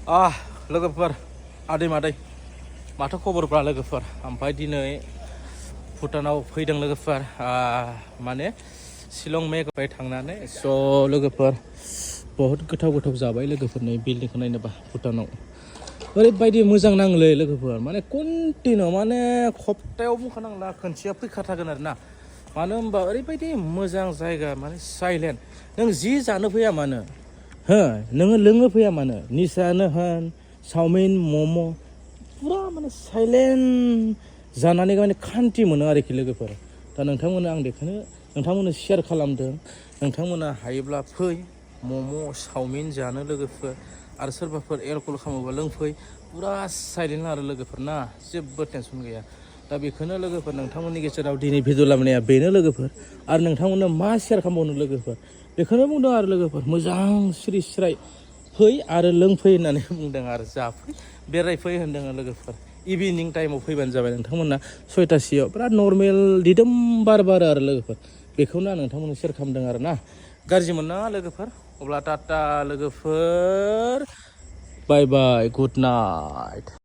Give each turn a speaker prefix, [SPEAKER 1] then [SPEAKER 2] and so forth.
[SPEAKER 1] लोगोफोर आदै मादै माथो खबरफ्रा लोगोफोर ओमफ्राय दिनै भुटानाव फैदों लोगोफोर माने शिलं मेघालय थांनानै स' लोगोफोर बहुत गोथाव जाबाय लोगोफोर नै बिल्डिंखौ नायनोबा भुटानाव ओरैबायदि मोजां नांलै लोगोफोर माने कन्टिनिउ माने सप्तायाव बुंखानांला खनसेया फैखाथारगोन आरो ना मानो होनबा ओरैबायदि मोजां जायगा माने साइलेन्ट नों जि जानो फैया मानो नोङो लोङो फैया मानो निसायानो होन चावमिन मम' पुरा माने साइलेन्ट जानानै माने खान्थि मोनो आरोखि लोगोफोर दा नोंथांमोना आं बेखौनो नोंथांमोननो शेयार खालामदों नोंथांमोना हायोब्ला फै मम' चावमिन जानो लोगोफोर आरो सोरबाफोर एलक'हल खालामोबा लोंफै पुरा साइलेन्ट आरो लोगोफोर ना जेबो टेनसन गैया दा बेखौनो लोगोफोर नोंथांमोननि गेजेराव दिनै भिडिअ लाबोनाया बेनो लोगोफोर आरो नोंथांमोननो मा शेयार खालामबावनो लोगोफोर बेखौनो बुंदों आरो लोगोफोर मोजां स्रि स्राय फै आरो लोंफै होननानै बुंदों आरो जाफै बेरायफै होनदों लोगोफोर इभिनिं टाइमाव फैबानो जाबाय नोंथांमोना 6टासोआव बिराद नर्मेल दिदोम बार बारो आरो लोगोफोर बेखौनो आं नोंथांमोननो शेयार खालामदों आरो ना गाज्रि मोननाङा लोगोफोर अब्ला टाटा लोगोफोर बाय बाय गुड नाइट